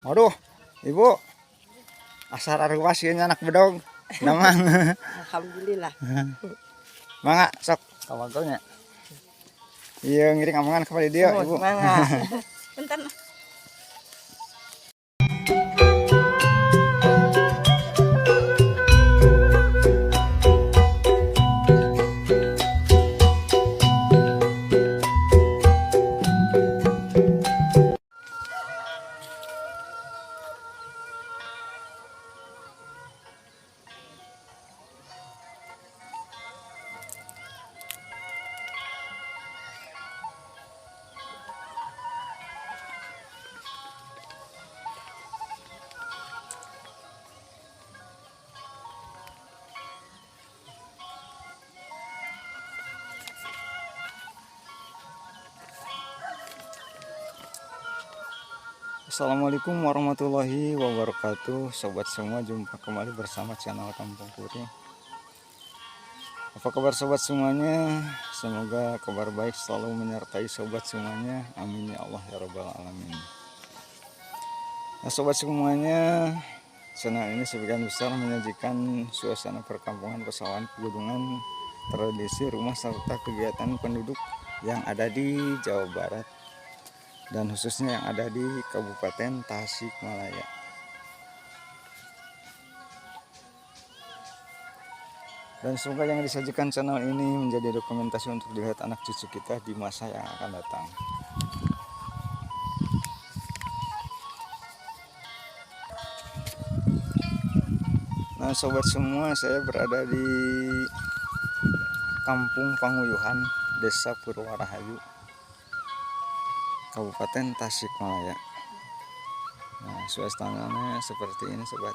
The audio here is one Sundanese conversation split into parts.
Waduh, Ibu. Asar areuwas ieu anak bedog. Damang. Alhamdulillah. Mangga sok kawagolnya. Iya ngiring amangan kepada dia, Oh, Ibu. Mangga. Bentar. Assalamualaikum warahmatullahi wabarakatuh. Sobat semua, jumpa kembali bersama channel Kampung Kuring. Apa kabar sobat semuanya? Semoga kabar baik selalu menyertai sobat semuanya. Amin ya Allah ya rabbal alamin. Nah sobat semuanya, channel ini sebagian besar menyajikan suasana perkampungan, pesawahan, pegunungan, tradisi rumah serta kegiatan penduduk yang ada di Jawa Barat dan khususnya yang ada di Kabupaten Tasikmalaya. Dan semoga yang disajikan channel ini menjadi dokumentasi untuk dilihat anak cucu kita di masa yang akan datang. Nah sobat semua, saya berada di Kampung Panguyuhan, Desa Purwarahayu, Kabupaten Tasikmalaya. Nah, suasananya seperti ini sobat.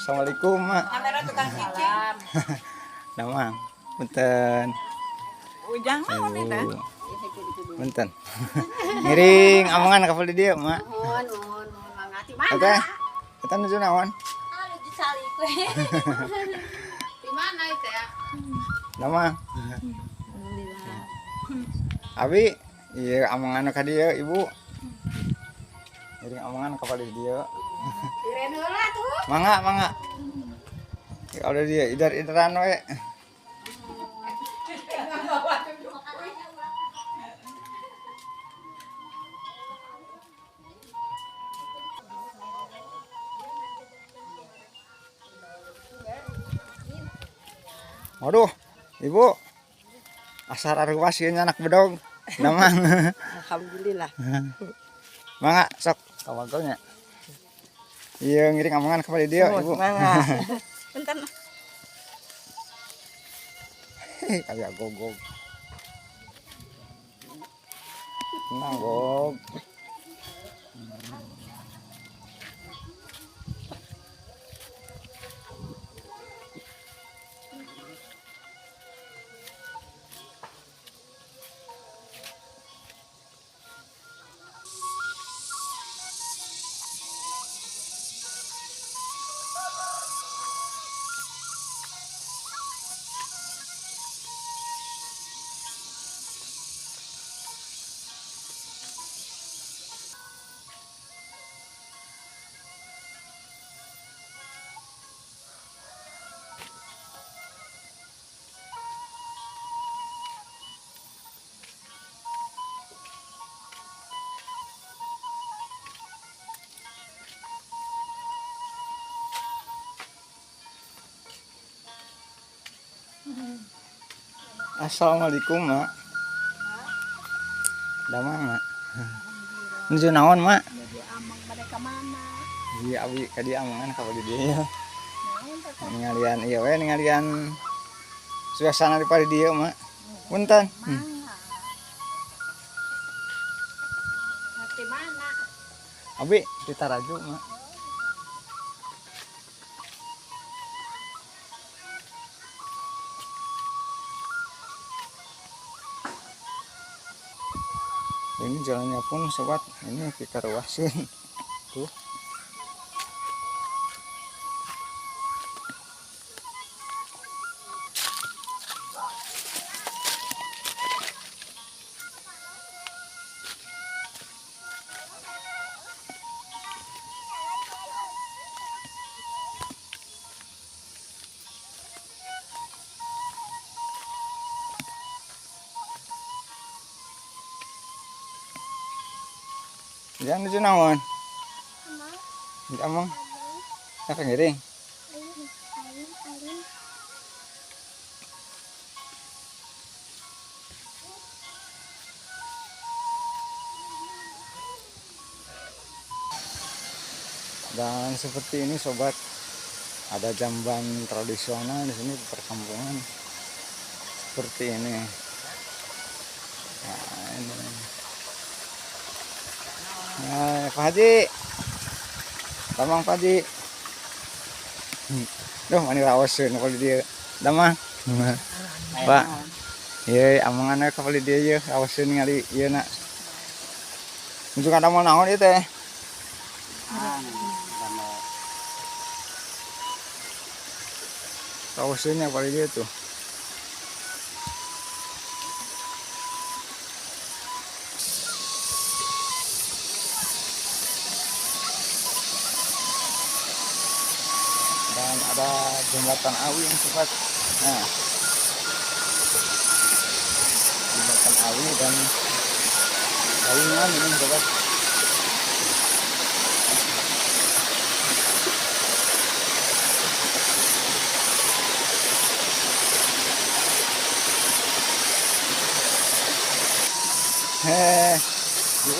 Assalamualaikum, Mak. Kamera tukang cicing. Damang. Punten. Ujang naon eta? Punten. Ngiring amangan ka di dieu, Mak. Mohon, mohon, mohon mangga ti mana? Oke. Eta nuju naon? Aduh, dicari kue. Di mana itu ya? Damang. Alhamdulillah. Abi, ieu amangan ka dieu, Ibu. Ngiring amangan ka di dieu. Iren heula tuh. Mangga, mangga. Ya udah dia idar-idaran we. Waduh, Ibu. Asar areuwas ieu anak bedog. Damang. Alhamdulillah. Mangga sok kawagolnya. Iya ngiring amangan kepada dia, Oh, Ibu. Mangga. Bentar. Hei, kayak gogog. Tenang, gog. Assalamualaikum, Mak. Damang, Mak. Nuju naon, Mak? Nuju amang bade ka mana? Iya, abi ka dieu amangan ka di dieu. Naon teh? Ningalian ieu we, ningalian suasana di pari dieu, Mak. Punten. Di mana? Abi di Taraju, Mak. Ini jalannya pun sobat, ini pikaruaseun. Tuh. Jangan nuju naon? Amang. Amang. Ngiring. Dan seperti ini sobat, ada jamban tradisional di sini di perkampungan seperti ini. Nah, ini. Nah, Pak Haji, Damang Pak Haji. Duh, mani raoseun kalau dia. Damang. Pak. Ieu amangan ka di dieu ieu raoseun ningali ieu na. Nuju ngadamel naon ieu teh? Raoseunnya paling dia tuh. Dan ada jembatan awi yang cepat. Nah, jembatan awi dan lainnya ini sobat. Heh,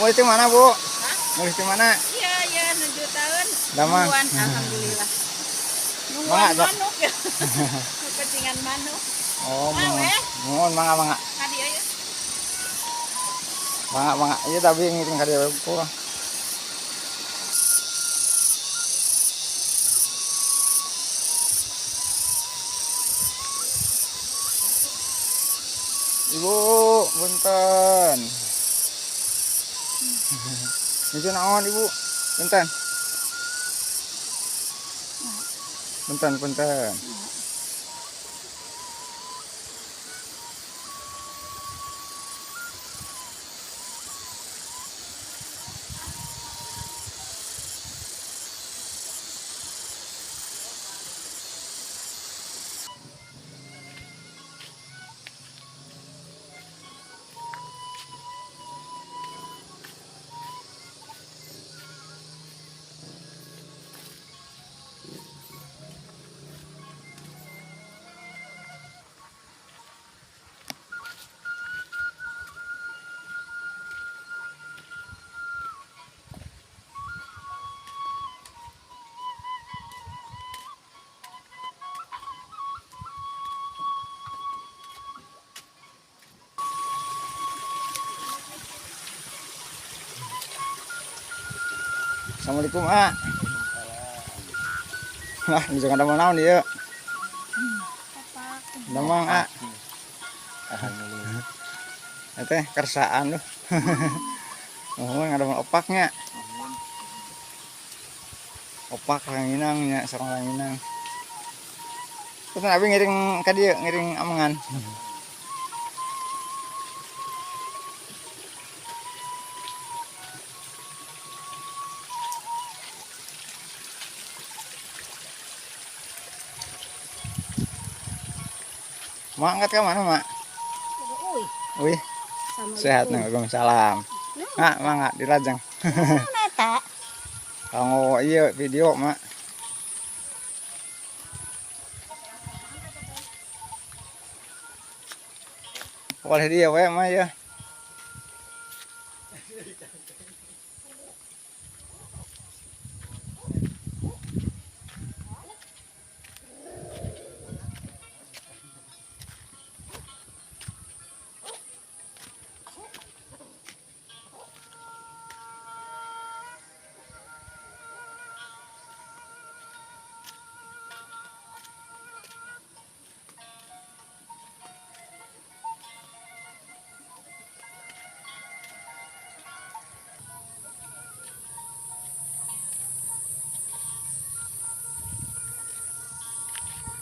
Bu, itu mana, Bu? Hah? Mau di mana? Iya, iya, 7 tahun. Damang. Nungguan, alhamdulillah. Nungguan manuk ya. Kecingan manuk. Oh, mohon mangga mangga. Kadi aja. Mangga mangga. Iya tapi ngiring kadi ku. Ibu, punten. Nuju naon Ibu? Punten. Punten, punten. Assalamualaikum, ah. Nah, bisa ada naon ieu? Damang, ah. Alhamdulillah. Teh kersaan tuh. Mohon ada opaknya. Opak ranginang nya, sareng ranginang. Terus abi ngiring ka dieu, ngiring amangan. Mak angkat ke mana, Mak? Wih. Sehat nih, waalaikumsalam. Mak, mangga dilajeng. Kanggo ieu video, Mak. Boleh dia we mah ya.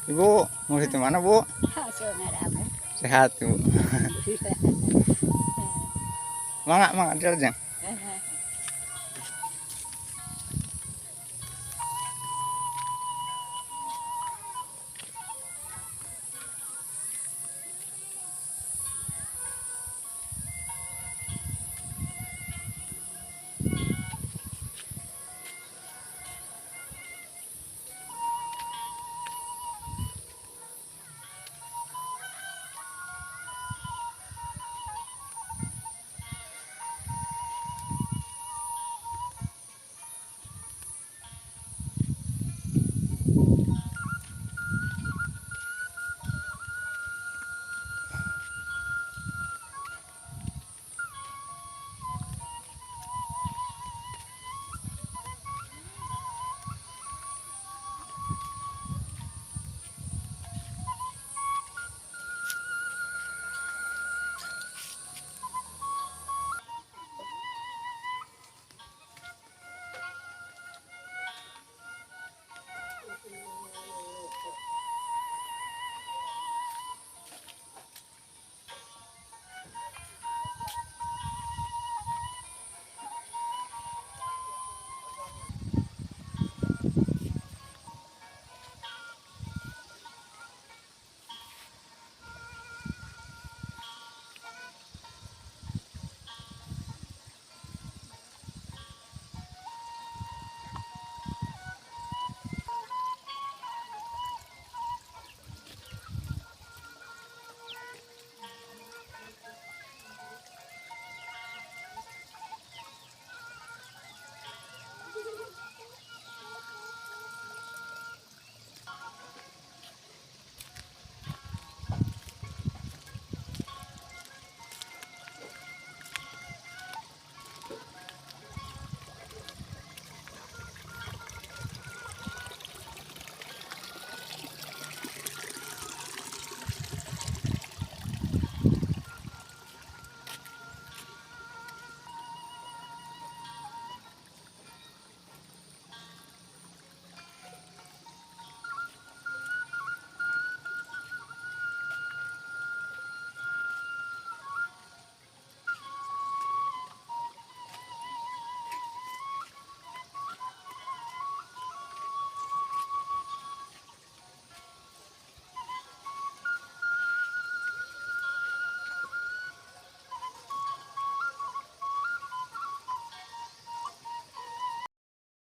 Ibu, mau di mana, Bu? Sehat, Bu. Mangga, mangga, jang.